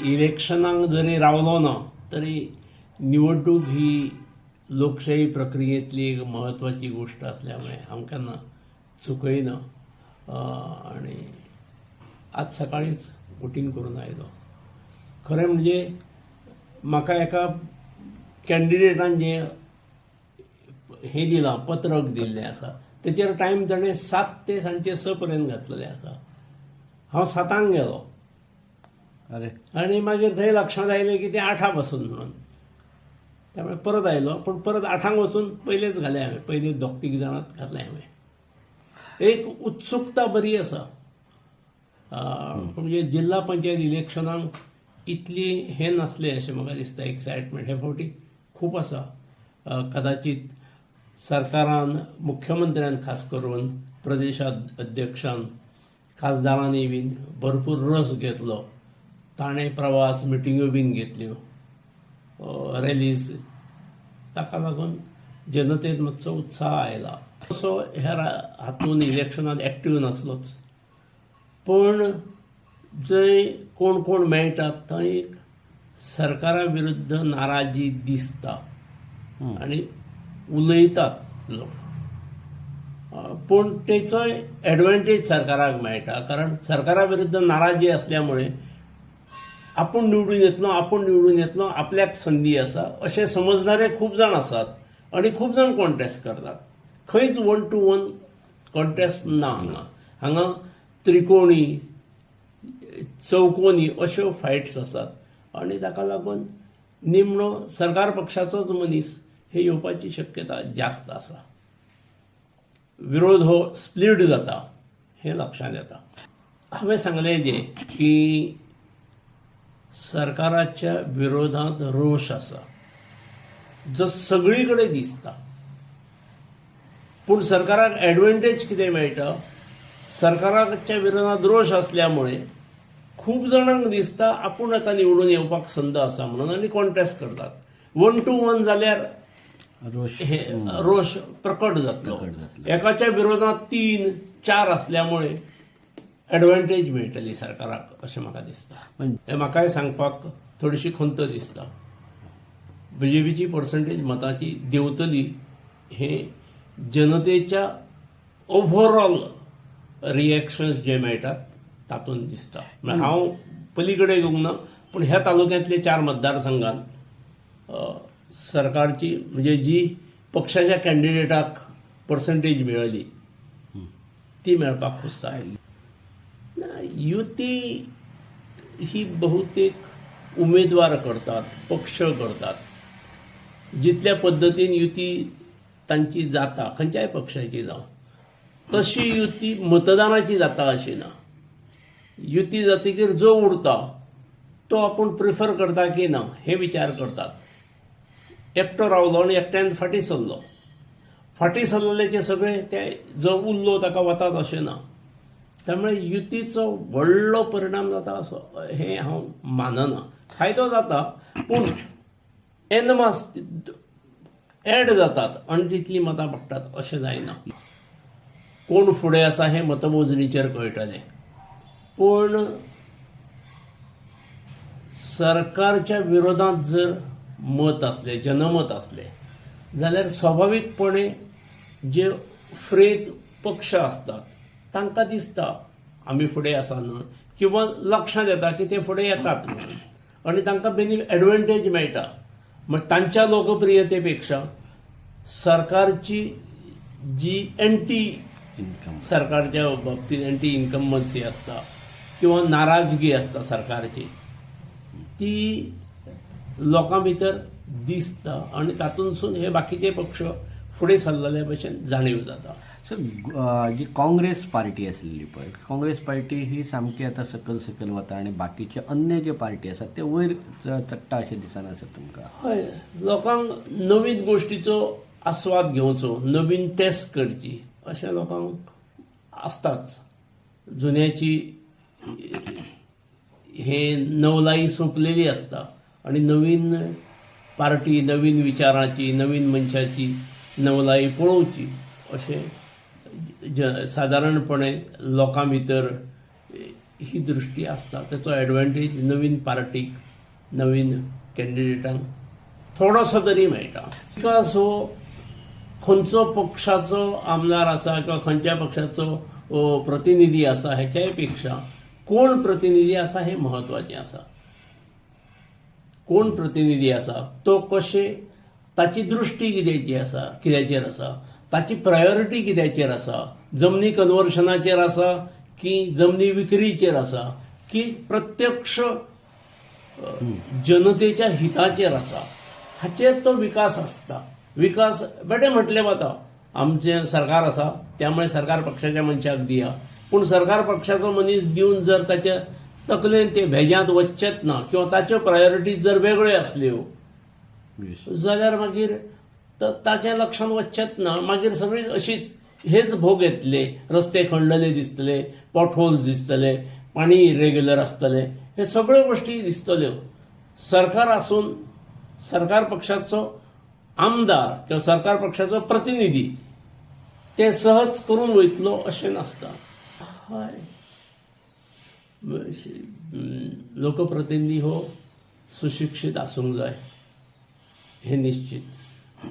इलेक्शनाक जरी रावलो ना तरी निवडणूक ही लोकशाही प्रक्रियेंतली एक म्हत्वाची गोश्ट असल्यामुळे हांव केन्ना चुकयना आनी आज सकाळींच वोटींग करून आयलो. खरें म्हणजे म्हाका एका कॅन्डिडेटान जें हें दिलां, पत्रक दिल्लें आसा, तेचेर टायम ताणें 7 ते सांजचे 6 पर्यंत घातलेलें आसा. हांव 7 गेलो. अरे. आनी मागीर थंय लक्षांत आयलें की तें 8 पासून म्हणून, त्यामुळे परत आयलो. पूण परत 8 वचून पयलेच घाले हांवें, पयले 2-3 जाणांत घातले हांवें. एक उत्सुकता बरी आसा. म्हणजे जिल्हा पंचायत इलेक्शनाक इतली हें नासलें अशें म्हाका दिसता. एक्सायटमेंट हे फावटी खूब आसा. कदाचित सरकारान, मुख्यमंत्र्यान, खास करून प्रदेशाध्यक्षान, खासदारांनी बीन भरपूर रस घेतलो. ताणें प्रवास, मिटिंग्यो बीन घेतल्यो, रॅलीज, ताका लागून जनतेत मातसो उत्साह आयला. तसो ह्या हातून इलेक्शनात एक्टीव नासलोच, पूण जंय कोण कोण मेळटात थंय सरकारा विरुद्ध नाराजी दिसता आनी उलयतात लोक. पूण तेचोय एडवांटेज सरकाराक मेळटा, कारण सरकारा विरुद्ध नाराजी असल्यामुळे आपूण निवडून येतलो, आपूण निवडून येतलो, आपल्याक संदी आसा अशें समजणारे खूब जाण आसात आनी खूब जाण कॉन्टेस्ट करतात. खंयच 1 टू 1 कॉन्टेस्ट ना हांगा. हांगा त्रिकोणी, चौकोनी अश्यो फायट्स आसात आनी ताका लागून निमणो सरकार पक्षाचोच मनीस हे येवपाची शक्यता जास्त आसा. विरोध हो स्प्लीट जाता हें लक्षांत येता. हांवें सांगलें जें की सरकाराच्या विरोधांत रोश आसा जो सगळी कडेन दिसता, पूण सरकाराक एडवांटेज कितें मेळटा, सरकाराच्या विरोधांत रोश असल्यामुळे खूब जाणांक दिसता आपूण आतां निवडून येवपाक संद आसा म्हणून, आनी कॉन्टेस्ट करतात. 1 टू 1 जाल्यार रोश हे रोश प्रकट जातलो. प्रकट जातलो. एकाच्या विरोधात 3-4 असल्यामुळे एडवांटेज मेळटली सरकाराक अशें म्हाका दिसता. हें म्हाकाय सांगपाक थोडीशी खंत दिसता. बीजेपीची पर्संटेज मताची देंवतली हें जनतेच्या ओव्हरऑल रिएक्शन्स जे मेळटात तातूंत दिसता. म्हळ्यार हांव पलीकडे येवंक ना, पूण ह्या तालुक्यांतले 4 मतदारसंघात सरकारची, म्हणजे जी पक्षाच्या कॅन्डिडेटाक पर्संटेज मेळली ती मेळपाक खुस्ता. ना, युती ही बहुतेक उमेदवार करतात, पक्ष करतात. जितल्या पद्दतीन युती तांची जाता, खंयच्याय पक्षाची जावं, तशी युती मतदानाची जाता अशी ना. युती जातकीर जो उरता तो आपूण प्रिफर करता की ना हे विचार करतात. एकटो रावलो आनी एकट्यान फाटीं सरलो, फाटीं सरलेल्याचे सगळे ते जो उरलो ताका वतात अशें ना. त्यामुळे युतीचो व्हडलो परिणाम जाता असो हें हांव मानना. फायदो जाता, पूण एनमास एड जातात आनी तितलीं मतां पडटात अशें जायना. कोण फुडें आसा हें मतमोजणीचेर कळटलें, पूण सरकारच्या विरोधांत जर मत आसलें, जनमत आसलें जाल्यार स्वाभावीकपणे जे फ्रेत पक्ष आसतात तांकां दिसता आमी फुडें आसा न्हय, किंवा लक्षांत येता की ते फुडें येतात म्हणून, आनी तांकां बेनी एडवांटेज मेळटा. मग तांच्या लोकप्रियते पेक्षा सरकारची जी एंटी इन्कम सरकारच्या बाबतीत एंटी इन्कम्बन्सी आसता किंवा नाराजगी आसता सरकारची, ती लोकां भितर दिसता आनी तातूंतसून हे बाकीचे पक्ष फुडें सरलेले भशेन जाणीव जाता. सर, जी काँग्रेस पार्टी आसलेली पळय, काँग्रेस पार्टी ही सामकी आतां सकयल सकयल वता आनी बाकीचे अन्य जे पार्टी आसात ते वयर चडटा अशें दिसना सर तुमकां? हय, लोकांक नवीन गोश्टीचो आस्वाद घेवचो, नवीन टेस्ट करची अशें लोकांक आसताच. जुन्याची हे नवलाई सोंपलेली आसता आनी नवीन पार्टी, नवीन विचाराची, नवीन मनशाची नवलाई पळोवची अशें सादारणपणे लोकां भितर ही दृश्टी आसता. तेचो एडवांटेज नवीन पार्टीक, नवीन कॅन्डिडेटांक थोडोसो तरी मेळटा. विकास हो खंयचो पक्षाचो आमदार आसा किंवा खंयच्या पक्षाचो प्रतिनिधी आसा हेच्याय पेक्षा कोण प्रतिनिधी आसा हें म्हत्वाचें आसा. कोण प्रतिनिधी आसा तो कशें, ताची दृश्टी कित्याची आसा, कित्याचेर आसा, ताची प्रायोरिटी कित्याचेर आसा, जमनी कन्वर्शनाचेर आसा की जमनी विक्रीचेर आसा की प्रत्यक्ष जनतेच्या हिताचेर आसा, हाचेर तो विकास आसता. विकास बेठे म्हटलें वता आमचें सरकार आसा त्यामुळे सरकार पक्षाच्या मनशाक दिया, पूण सरकार पक्षाचो मनीस दिवन जर ताच्या तकलेन ते भेज्यांत वचचेच ना किंवा ताच्यो प्रायोरिटीज जर वेगळ्यो आसल्यो जाल्यार मागीर ताच्या लक्षांत वचचेच ना. मागीर सगळीं अशीच हेच भोग येतले, रस्ते खणलेले दिसतले, पॉटहोल्स दिसतले, पाणी इरेग्युलर आसतलें, हे सगळ्यो गोश्टी दिसतल्यो. सरकार आसून सरकार पक्षाचो आमदार किंवा सरकार पक्षाचो प्रतिनिधी ते सहज करून वयतलो अशें नासता. हय, लोकप्रतिनिधी हो सुशिक्षीत आसूंक जाय हें निश्चित.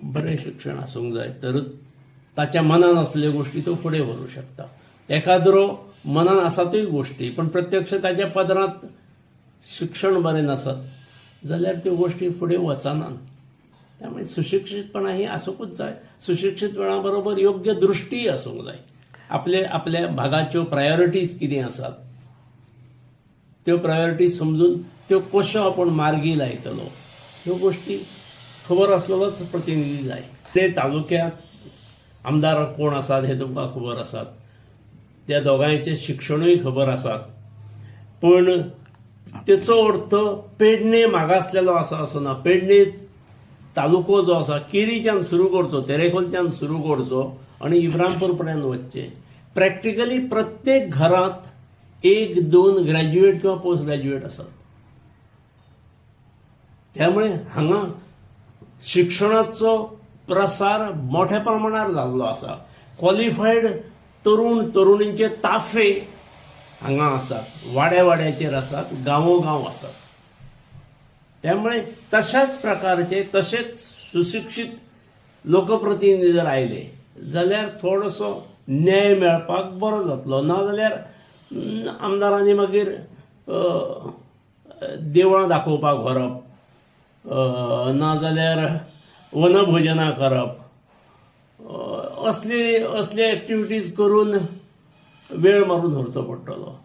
बरें शिक्षण आसूंक जाय तरच ताच्या मनान आसल्यो गोश्टी तो फुडें व्हरूंक शकता. एकाद्रो मनान आसातूय गोश्टी पण प्रत्यक्ष ताच्या पदरांत शिक्षण बरें नासत जाल्यार त्यो गोश्टी फुडें वचनात. त्यामुळे सुशिक्षीतपणा ही आसूंकूच जाय. सुशिक्षीतपणा बरोबर योग्य दृश्टीय आसूंक जाय. आपले आपल्या भागाच्यो प्रायोरिटीज कितें आसात त्यो प्रायोरिटीज समजून त्यो कश्यो आपूण मार्गी लायतलो ह्यो गोश्टी खबर आसलेलोच प्रतिनिधी जाय. ते तालुक्यांत आमदार कोण आसात हें तुमकां खबर आसात, त्या दोगांयचें शिक्षणूय खबर आसात, पूण तेचो अर्थ पेडणे मागासलेलो आसा असो ना. पेडणे तालुको जो आसा केरीच्यान सुरू करचो, तेरेखोलच्यान सुरू करचो आनी इब्रामपूर पर्यंत वचचें. प्रॅक्टिकली प्रत्येक घरांत एक दोन ग्रॅज्युएट किंवा पोस्ट ग्रॅज्युएट आसात. त्यामुळे हांगा शिक्षणाचो प्रसार मोठ्या प्रमाणार जाल्लो आसा. क्वॉलिफायड तरुण तरुणींचे ताफे हांगा आसात, वाड्या वाड्याचेर आसात, गांवो गांव आसात. त्यामुळे तशाच प्रकारचे तशेच सुशिक्षीत लोकप्रतिनिधी जर आयले जाल्यार थोडोसो न्याय मेळपाक बरो जातलो. ना जाल्यार आमदारांनी मागीर देवळां दाखोवपाक व्हरप, ना जाल्यार वनभोजनां करप, असली असले एक्टिविटीज करून वेळ मारून व्हरचो पडटलो.